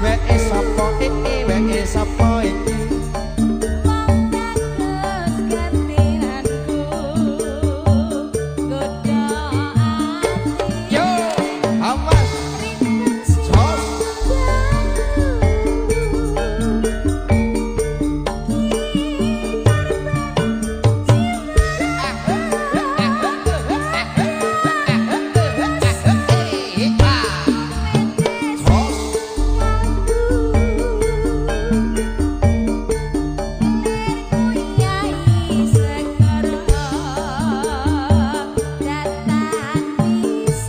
Weke sapa iki, weke sapa iki? Wong dados gantianku godha ati. Yo, awas. Jos.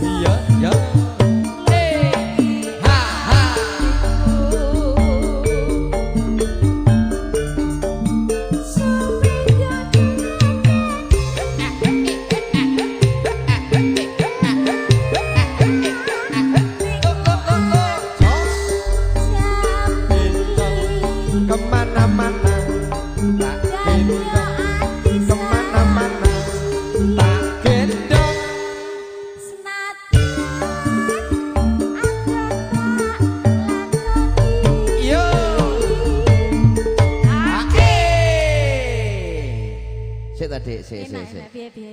Iya, iya. Ha ha. Jos. Kemana-mana tak gendong, kemana-mana tak gendong. Yo. Ae. Sik ta, Dik, sik sik sik.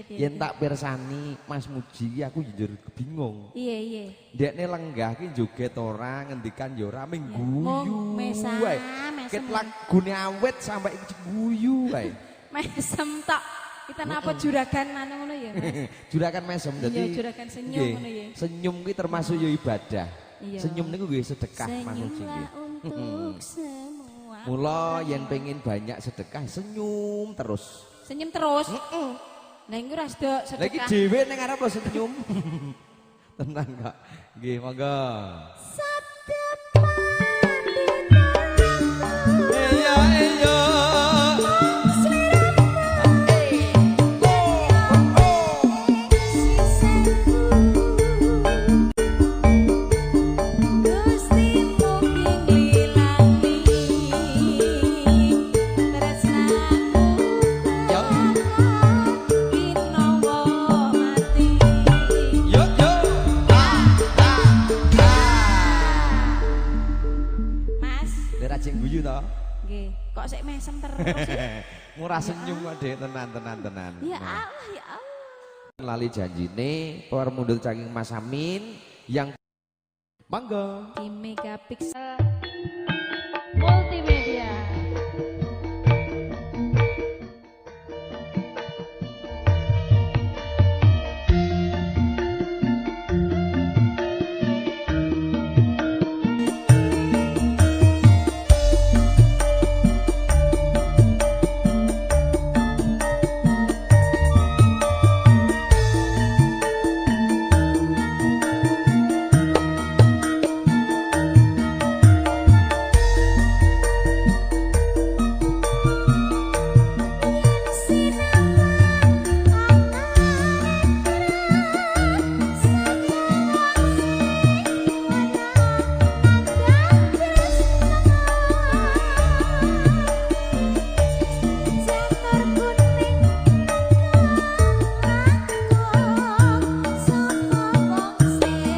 Yen tak pirsani Mas Muji iki aku jujur bingung. Iya iya. Ndekne lenggah ki joget ora, ngendikan ya ora, ming guyu Mesam, wae. mesem. Ket lagune awet sampai iki guyu wae. Mesem tok. Kita napa juragan anu ngono ya, Mas? Juragan mesem dadi. Iya, juragan senyum nggih, ngono ya. Senyum ki termasuk ya ibadah. Iya. Senyum niku nggih sedekah Mas Muji Senyumlah nggih. untuk semua. Mula yen pengen banyak sedekah senyum terus. Senyum terus. Heeh. Lah iku ra sedok Lah iki sedekah. dhewe ning arep lho senyum. Tenang kok. Nggih, monggo. Iya, iya. Yo yo. Ha ha ha. Mas, Lha ra jek guyu to? nggih, kok sik mesem terus sih? Murah senyum kok Dik, tenan tenan tenan. Ya Nah. Allah, ya Allah. Lali janjine power mundur saking Mas Amin yang monggo. Di Megapixel Multimedia.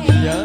Iya.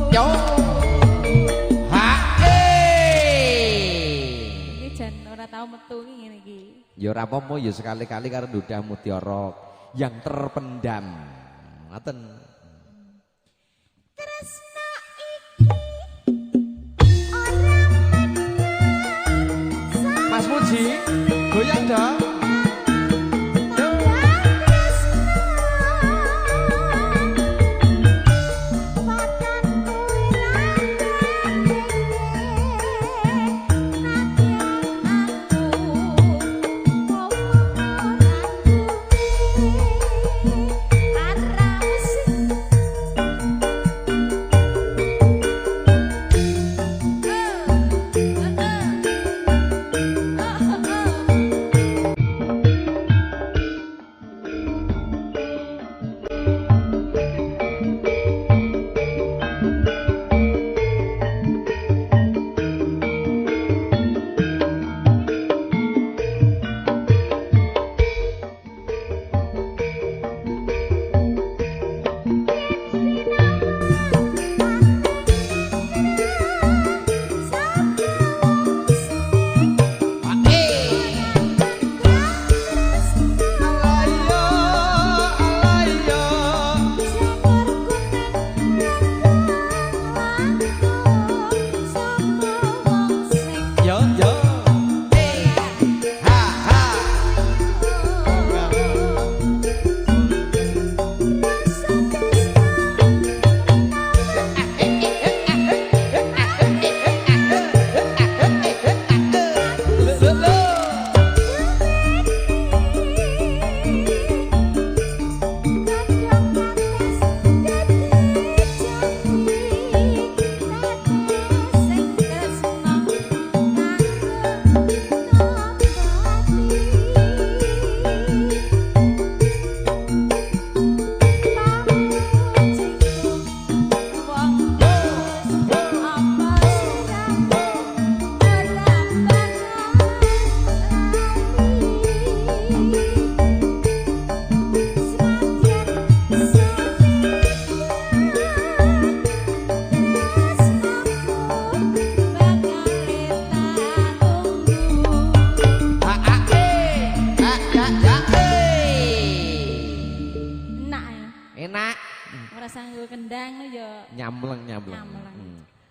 Yo. Ha Iki jan ora tau metu iki ngene iki. Ya ora apa-apa ya sekali-kali karo Dudah Mutiara yang terpendam. Ngoten. Tresna iki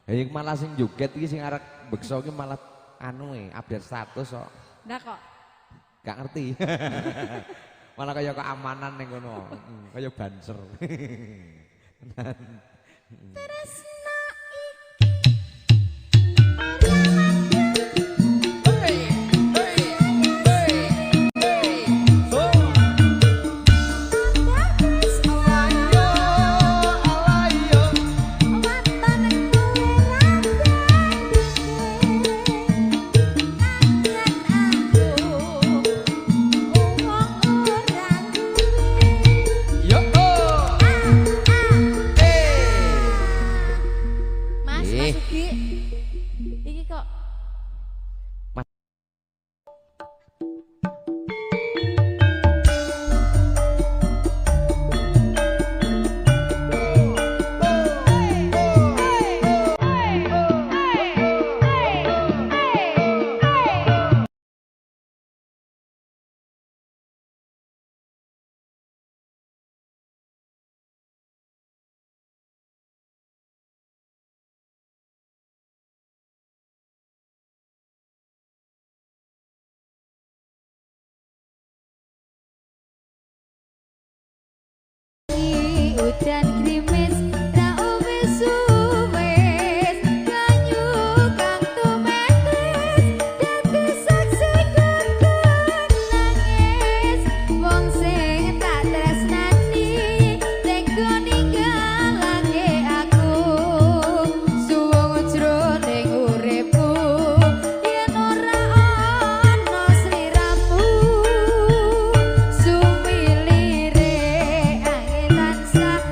Ha malah sing joget iki sing arek beksa iki malah anu e update status kok. Ndak kok. Gak ngerti. Malah kaya keamanan ning kono. Kaya banser. Tresna udan grimis ra wis banyu kang tumetes dadi saksi nangis wong sing tak tresnani tega ninggalake aku suwung jroning uripku yen ora ana sliramu sumilire angin tansah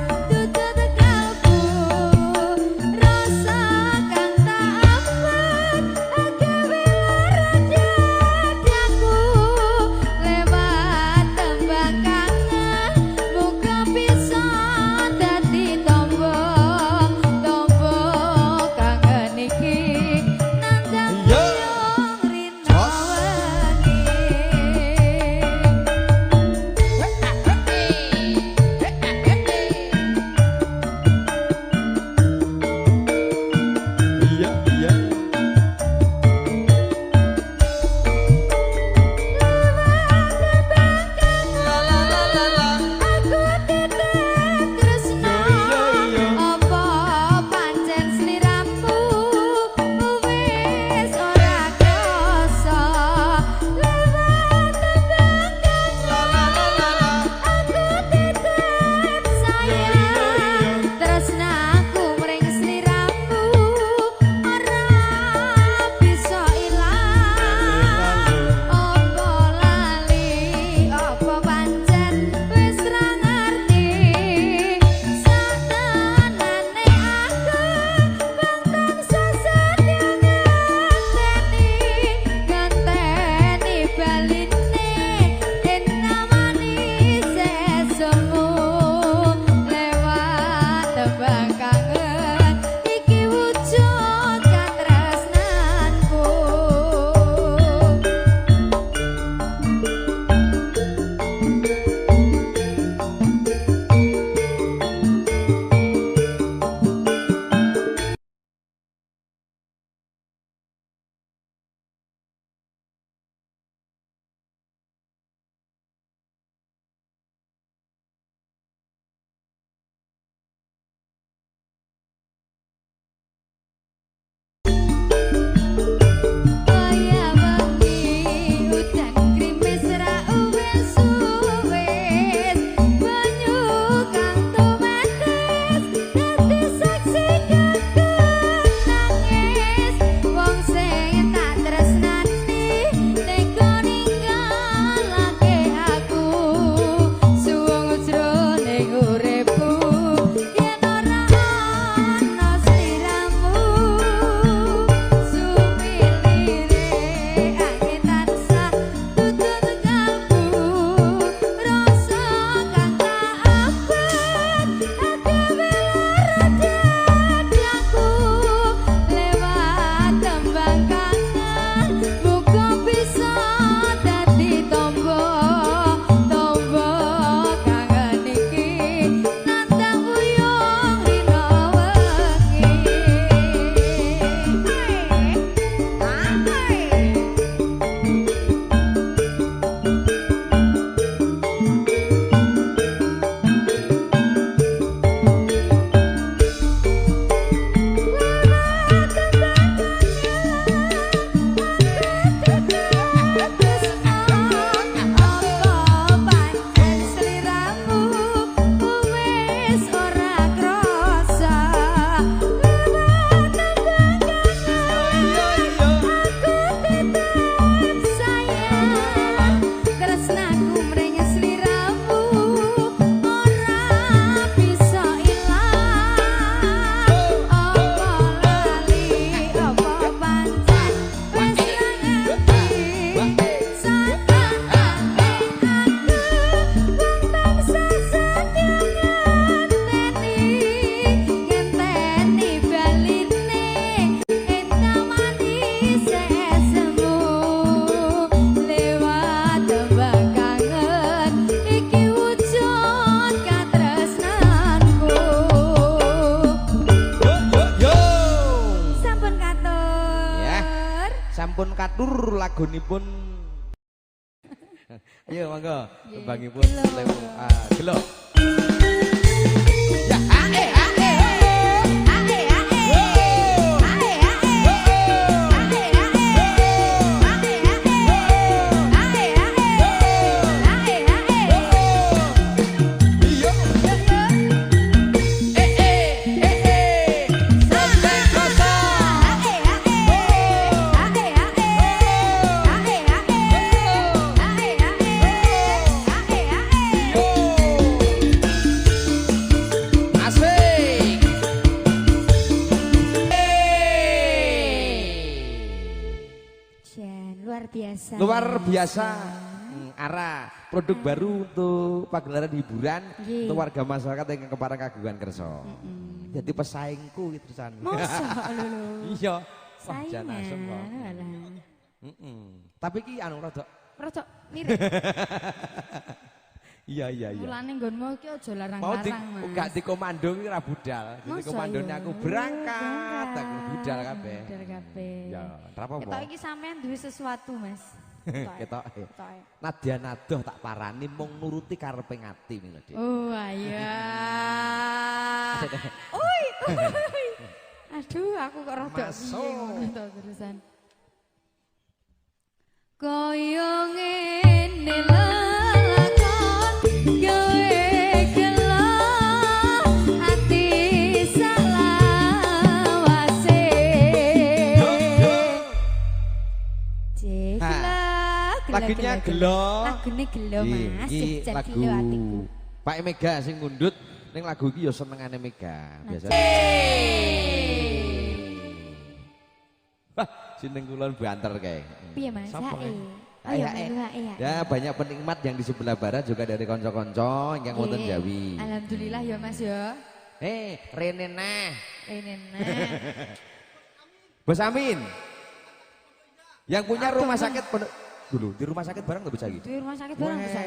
sampun katur lagunipun. Ayo monggo tembangipun gelo. Ya ae ae ae ae ae ae ae ae ae ae. Iya. Eh eh eh eh. Sampai kosong. Ae ae ae ae ae ae ae ae. Asik. Jan, luar biasa. Luar biasa. Ara produk baru untuk pagelaran hiburan Nggih. untuk warga masyarakat yang kepareng kagungan kersa. Jadi pesaingku gitu terusan. Mosok lho lho. Iya. Wah, jan asem kok. Saingan, alah. Tapi ki anu rada Rada mirip. Iya iya iya. Mulane nggonmu iki aja Mau di larang-larang, Mas. gak dikomando ki ora budal. Jadi Masa komandone iya? aku berangkat, aku budal kabeh. Budal kabeh. Ya, ora apa-apa. Ketok iki sampean duwe sesuatu, Mas. Ketoke. Ketoke. Nadyan adoh tak parani mung nuruti karepe ngati lho, Dik. Oh, iya. Ui. Aduh, aku kok rada piye ngono to terusan. Kaya ngene lakon gawe gelo ati salawase. Cek Ha. gelo, Lagunya gelo. Lagune gelo, Mas. Iki Jan lagu gelo atiku. Pak Mega sing ngundut ning lagu iki ya senengane Mega. Biasa. Wah, sineng kulon banter kae. Piye, Mas? Sapa Hae. kae? Oh, ya, Hae. melu hae, hae. Ya, banyak penikmat yang di sebelah barat juga dari konco-konco yang wonten Nggih. Jawi. Alhamdulillah ya Mas ya. Rene neh. Rene neh. Bos Amin. Yang punya rumah sakit dulu di rumah sakit bareng tuh bisa gitu. Di rumah sakit bareng bisa.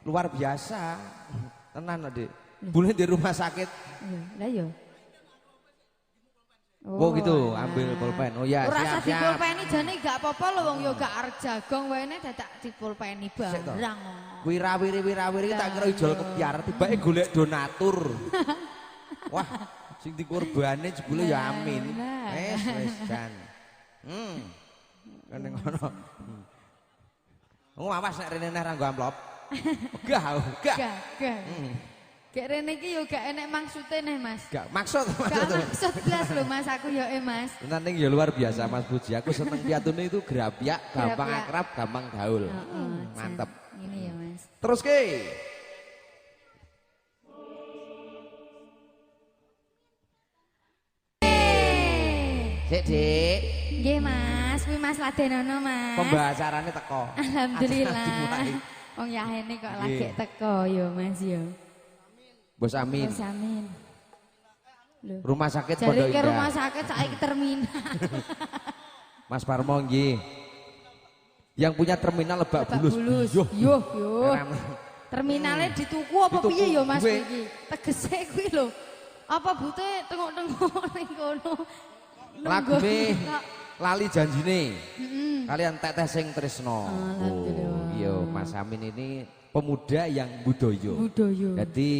Luar biasa. Tenan Dik. Boleh di rumah sakit. Iya, lah ya. Oh, gitu, ambil pulpen. Oh ya, Ora siap, usah siap. dipulpeni jane gak apa-apa lho wong ya gak arep jagong wae dadak dipulpeni Sik to. barang. Wirawiri-wirawiri tak kira ijol kepiar, tibake golek donatur. Wah, sing dikurbane jebule ya Amin. Wes wes jan. Kan ning ngono. Oh, awas nek rene neh ra nggo amplop. Gah, gah. Gak, gak. Gak rene iki yo gak enek maksude neh, Mas. Gak maksud Gak maksud. maksud blas lho Mas aku yo Mas. Tenan ning ya luar biasa Mas Puji. Aku seneng piatune itu grapyak, gampang Grapyak. akrab, gampang gaul. Heeh, Mantep. Ini ya Mas. Terus ke. Sik, Dik. Nggih Mas, kuwi Mas Ladenono Mas. Pembahasanane teko. Alhamdulillah. Wong yahene kok lagi teko yo Mas yo. Bos Amin. Bos Amin. Lho. Rumah sakit Jare Pondok ke Indah. rumah sakit saiki terminal. Mas Parmo nggih. Yang punya terminal Lebak Bulus. Bulus. Yo. Yo yo. Terminalnya dituku apa Dituku. piye yo Mas Duwe. iki? Tegese kuwi lho. Apa bute tengok-tengok ning kono. Lagune lali janjine. Kalian teteh sing tresno. Alhamdulillah. Oh, iya Mas Amin ini pemuda yang budaya. Budaya. Jadi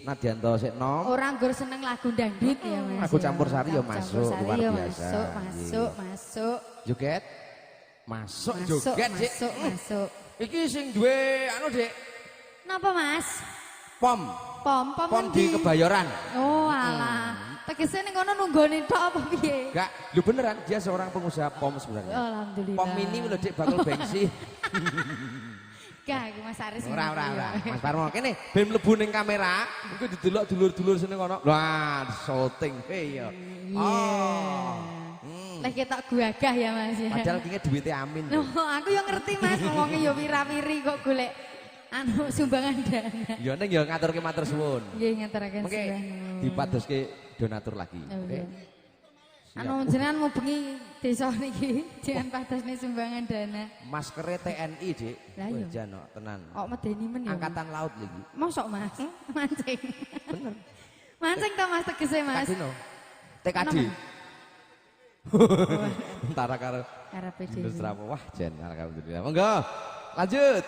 Nadianto sik nom. Orang gur seneng lagu dangdut ya Mas. Lagu campur sari ya masuk, Campur sari luar ya biasa. Masuk, masuk, masuk. Joget. Masuk, Masuk, joget sik. masuk, masuk. Iki sing duwe anu Dik, Napa Mas? pom. Pom, pom, Pom di ngendi? Kebayoran. Oh alah. Tegese ning kono nunggone tok apa piye? Enggak, lu beneran dia seorang pengusaha pom sebenarnya. Alhamdulillah. Pom ini lho Dik bakul bensin. Gak, aku Mas Aris. Ora ora ora. Mas Parmo kene ben mlebu ning kamera, engko didelok dulur-dulur sing kono. Wah, syuting. Iya. Oh. Lek ketok gagah ya Mas ya. Padahal kene duwite Amin. No, aku yo ngerti Mas ngomongnya yo wira-wiri kok golek anu sumbangan dana. Ya ning ya ngaturke matur suwun. Nggih ngaturaken Mengke sembah. dipadoske donatur lagi. Oh, Oke. iya. Anu jenengan mau bengi desa niki, jangan padosne sumbangan dana. Maskere TNI, Dik. Lah iya. Wah, jan kok, tenan. Kok medeni men ya. Angkatan laut lagi. Mosok Mas, mancing. Bener. Mancing ta Mas tegese Mas. TKD no. TKD. Tentara karo Karepe dhewe. Terus apa? Wah, jan alhamdulillah. Monggo. Lanjut.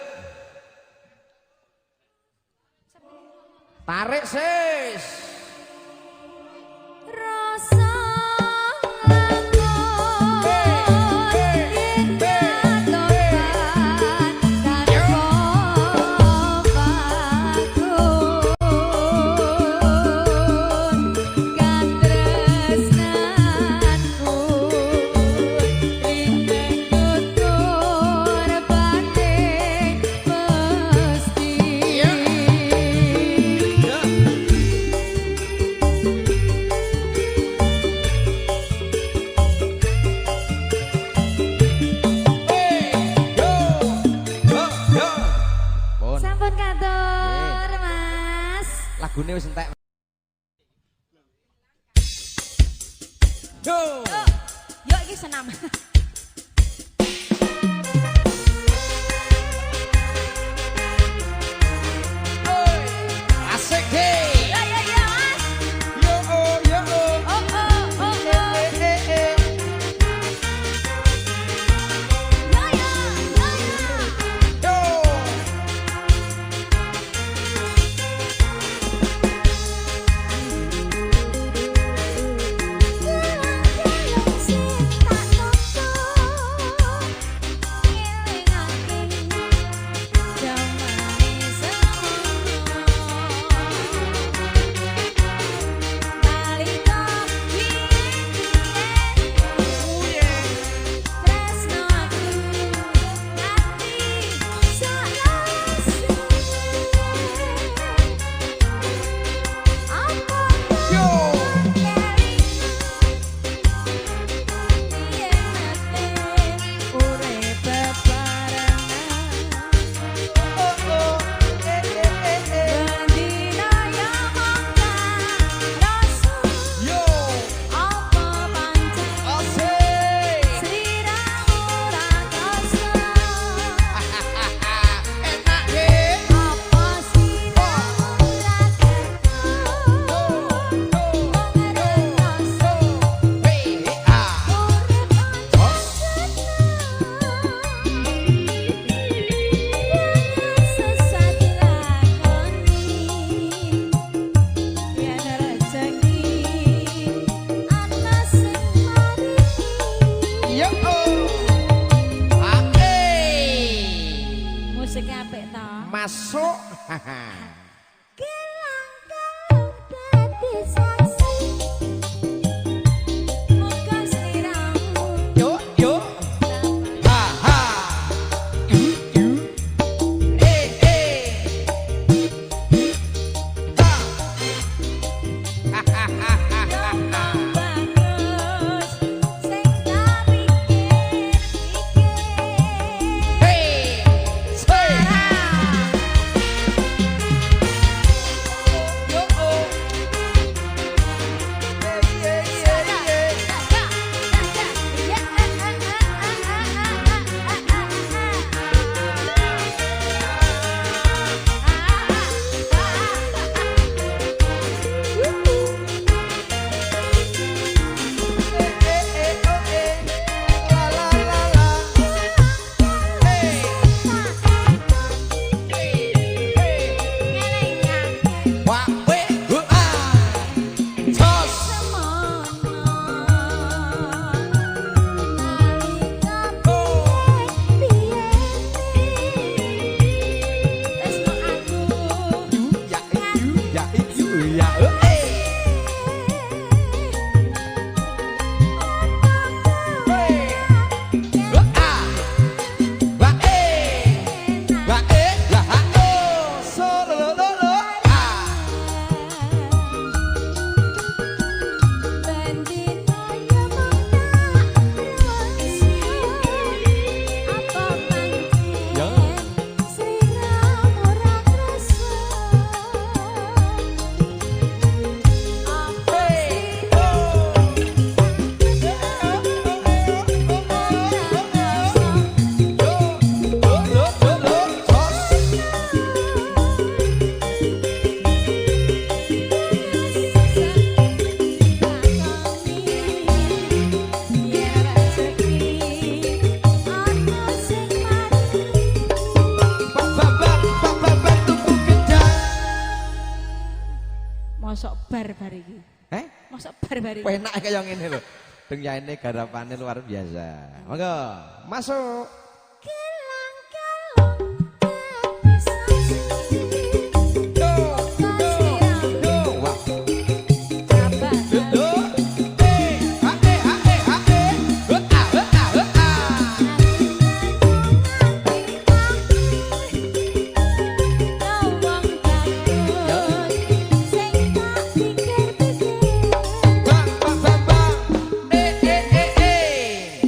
Tarik sis. Rasa lamun yen katoban tanpa pakun katresnanku ing tutur bane mesti. Pun. Sampun katur, Mas. Lagune wis entek. Yo. Yuk iki senam. Asik he. Yo yo yo, Mas. Yo oh yo oh. Oh oh oh oh. Eh eh eh. Yo yo yo yo. Yo. Gelang-gelang sing tak toto ngelingake jamane semono nalika biyen tresno aku ati salase apa Yo. Oh oh. Eh eh eh eh. Yo. Asik. Enak he. Hey ah. Yo oh. Ah eh. Musiknya apik to. Masuk. Gelang-gelung dadi saksi. Muga sliramu Yo yo. Ha ha. Yu yu. Eh eh. Ha. Ha ha ha ha ha. Bagus sing tak pikir-pikir. Hey. Hey. bar-bar iki? Heh? Mosok bar-bar iki. Penak kaya ngene lho. Deng yaene garapane luar biasa. Monggo, masuk. Gelang kalung dadi saksi. Yo, yo, yo. Wah. Kabar Yo. Eh, ha eh ha eh ha eh. Ho ah ho ah ho ah. Wong takut sing tak pikir-pikir. Bang bang bang bang. Eh eh eh eh.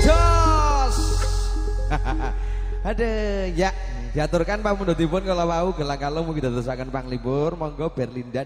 Jos. Aduh, ya diaturkan pamundhutipun kala wau gelang kalung mugi dadosaken panglipur. Monggo Berlinda.